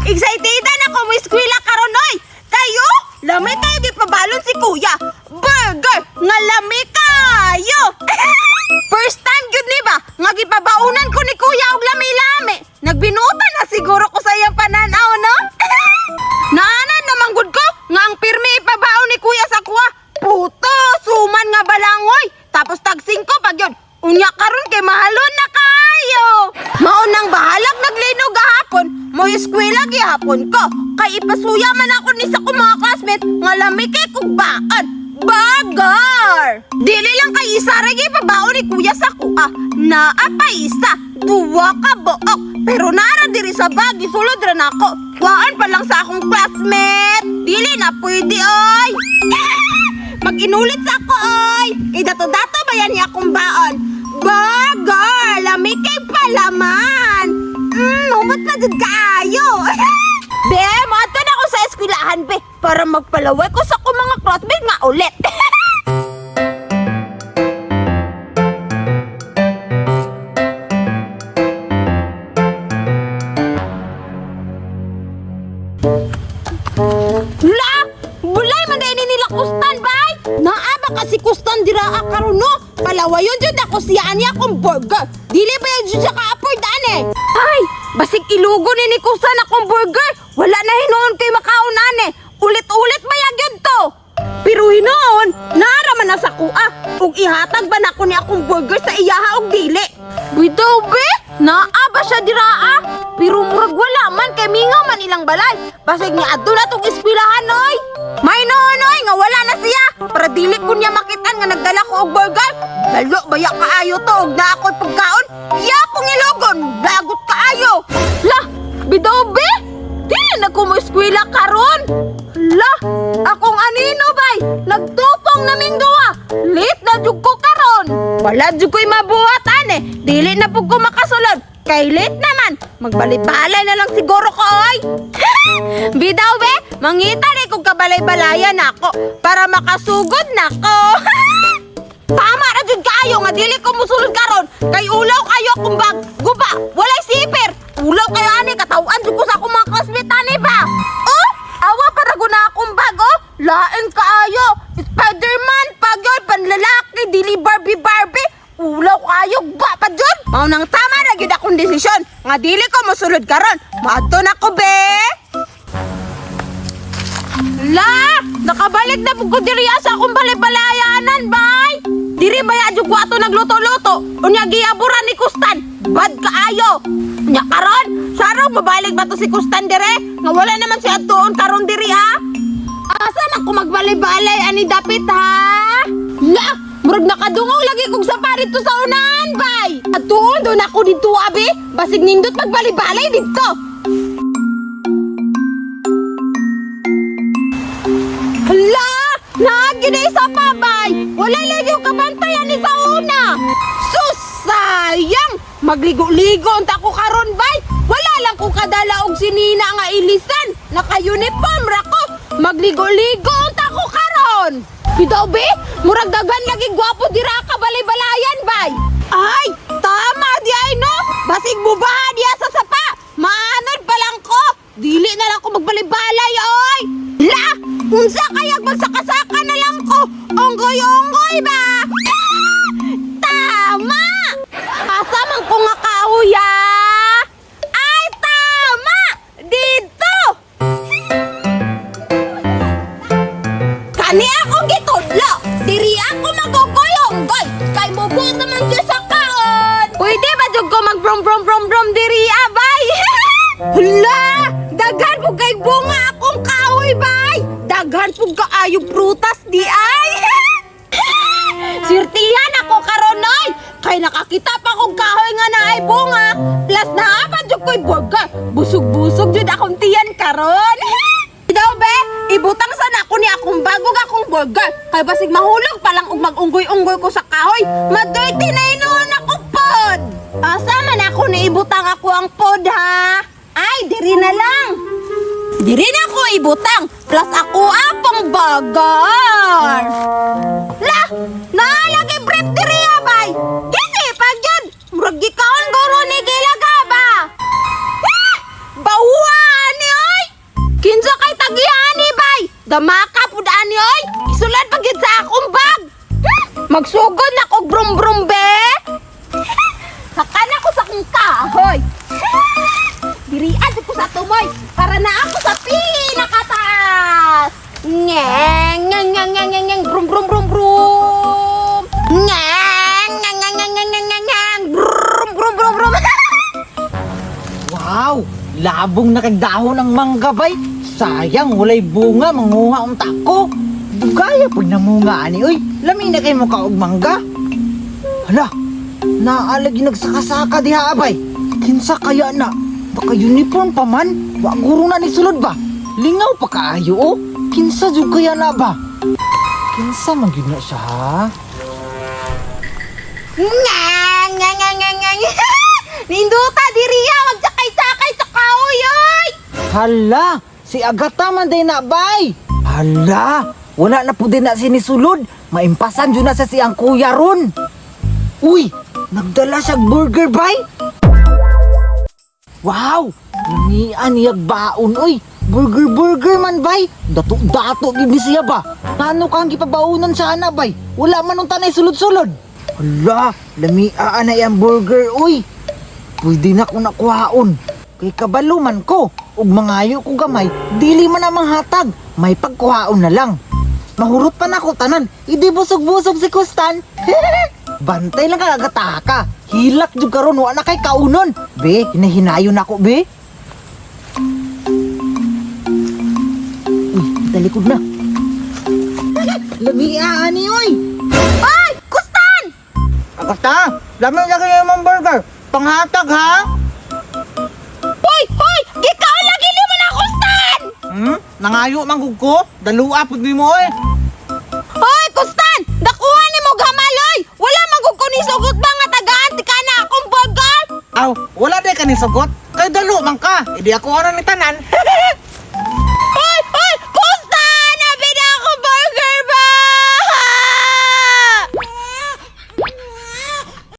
Excited na ako mo eskwela karon oy. Kayo, lami kayo gipabalon si kuya. Burger nga lami kayo. First time gyud ni ba nga gipabaunan ko ni kuya og lami-lami. Nagbinutan na siguro ko sa iyang pananaw, no? Naanan naman gud ko nga ang pirmi ipabaon ni kuya sa kuha. Puto, suman nga balangoy. Tapos tag 5 pag yun. Unya karon kay mahalon na kayo. Mao nang bahalag naglinog gahapon, mo eskwela gihapon ko. Kay ipasuya man ako ni sa akong mga classmate nga lami kay kog baon. Bagar! Dili lang kay isa ra gipabaon ni kuya sa kuha. Naa pa isa, duwa ka buok. Pero nara diri sa bag, gisulod ra nako. Kuhaan pa lang sa akong classmate. Dili na pwede oy. Mag-inulit sa ako oy. Kay dato-dato ba yan niya akong baon? Bagar! Lami kay palaman. Humot na jud kaayo. Be, moadto na ako sa eskwelahan, be, para magpalaway ko sa akong mga classmate nga ulit. La! Bulay man dahil nila kustan, bay! Naa ba kasi kustan dira ka karon no? Palawayon jud ako siya ani akong burger. Dili ba yun jud siya ka-afford ane? Ay! Basig ilugo ni ni kustan akong burger. Wala na hinuon kay makaon ane. Ulit-ulit ba yun to? Pero hinuon, naara man na sa kuha. Ug ihatag ba nako ni akong burger sa iyaha og dili? Bitaw be, naa ba siya diraa? Pero murag wala man kay mingaw man ilang balay. Basig niya adto na tong eskwelahan oy. May noon oy nga wala na siya. Para dili ko niya makitan nga nagdala ko og burger. Dalo baya kaayo to og naa ako'y pagkaon. Iya kong ilogon, lagot kaayo. La, bitaw be. Dili na ko mo eskwela karon. La, akong anino bay, nagtupong naming duwa. Late na jud ko karon. Wala jud ko'y mabuhat ane. Dili na pud ko makasulod. Kay late naman. Magbalay-balay na lang siguro ko oy. Bidaw be, mangita ni kong kabalay-balayan ako para makasugod na ko. Tama ra jud kaayo nga dili ko musulod karon kay ulaw kayo akong bag. Guba, walay siper. Ulaw kayo ani katawan jud ko sa akong mga classmate ani ba. Oh, awa para guna akong bag oh. Lain kaayo. Spiderman pag yun, panlalaki dili Barbie Barbie. Ulaw kayo ba pa jud. Mao nang tama ra gyud akong desisyon nga dili ko musulod karon. Maadto na ko be. La! Nakabalik na pud ko diri sa akong balay-balayanan, bay! Diri ba ya jud ko ato nagluto-luto? Unya giaburan ni Kustan. Bad kaayo. Unya karon, saro mabalik ba to si Kustan dire? Nga wala naman siya tuon karon diri ha. Asa man ko magbalay-balay ani dapit ha? La! Murag nakadungog lagi kog sapa dito sa unahan, bay! Atuon doon ako dito, abi! Basig nindot magbalay-balay dito! Hala! Naagi na isa pa, bay! Wala lagi yung kabantayan ni sa una! Sus! Sayang! Magligo-ligo unta ko karon, bay! Wala lang ko kadala og sinina nga ilisan! Naka-uniform ra ko! Magligo-ligo unta ko karon! Bitaw, be! Murag daghan lagi gwapo dira ka balay-balayan, bay! Ay! Tama di ay, no! Basig bubaha diya sa sapa! Maanod pa lang ko! Dili na lang ko magbalay-balay, oy! La! Unsa kayag magsakasaka na lang ko? Onggoy-onggoy ba? Ah! Tama! Asa man ko nga kauya? Ay, tama! Dito! Kani ako gitudlo! Diri ako magugoy-onggoy! Kay mubuot naman siya sa kaon! Pwede ba jud ko mag brom brom brom brom diri abay? Hala! Daghan po kay bunga akong kahoy bay! Daghan po kaayo prutas di ay! Sirtihan ako karon oy! Kay nakakita pa kong kahoy nga naay bunga. Plus naa pa jud ko'y burger. Busog-busog jud akong tiyan karon. Daw be, ibutang sana ako ni akong bagong akong burger. Kay basig mahulog pa lang og magunggoy-unggoy ko sa kahoy. Madirty na inuon ako pod. Asa man ako ni ibutang ako ang pod ha? Ay, diri na lang. Diri na ako ibutang. Plus ako apong bagar. La! Naalagay brief diri ah, bay! Gisi pag yun! Murag gikaon guro ni Gilaga ba? Ah! Bawaan ni Damaka pud ani oy. Isulad pa gyud sa akong bag. Magsugod na kog brum brum be. Saka na ko sa akong kahoy. Dirian jud ko sa tumoy para na ako sa pinakataas. Ngeng ngeng ngeng ngeng ngeng ngeng brum brum brum brum. Ngeng ngeng ngeng ngeng ngeng ngeng ngeng ngeng brum brum brum brum. Wow! Labong na kagdahon ang mangga bay. Sayang, walay bunga, manguha ang tako. Bugaya pag namunga ani, oy. Lami na kay mukha og mangga. Hala, naalagi nagsakasaka diha abay. Kinsa kaya na? Baka uniform pa man. Wa guro na ni sulod ba? Lingaw pa kaayo oh. Kinsa jud kaya na ba? Kinsa man gyud na siya ha? Ngeng ngeng ngeng ngeng ngeng. Ninduta diriya magsakay-sakay sa kahoy oy. Hala, si Agata man day na bay. Hala, wala na po din na sinisulod. Maimpasan dyan na sa siyang kuya ron. Uy, nagdala siya burger bay. Wow, lamian niyag baon oy. Burger burger man bay. Dato dato gid ni siya ba. Paano kang gipabaunan sa ana bay? Wala man unta nay sulod-sulod. Hala, lamia na iyang burger oy. Pwede na ko nakuhaon. Kay kabalo man ko, ug mangayo ko gamay, dili man ang manghatag, may pagkuhaon na lang. Mahurot pa nako tanan, idi busog-busog si Kustan. Bantay lang ka agataka. Hilak jud karon wa na kay kaunon. Be, hinahinayon nako be. Uy, talikod na. Lamia ani oy. Ay, Kustan! Agata, lamang lagi yung burger. Panghatag ha? Hoy, hoy! Gikaon lagi lima na Kustan! Nangayo man gud ko. Dalua pud nimo oy. Hoy, Kustan! Dakuha ni mo gamaloy! Wala magug ko ni sugot ba nga tagaan ti ka na akong burger? Aw, wala day ka ni sagot. Kay dalo man ka. Idi ako ana ni tanan.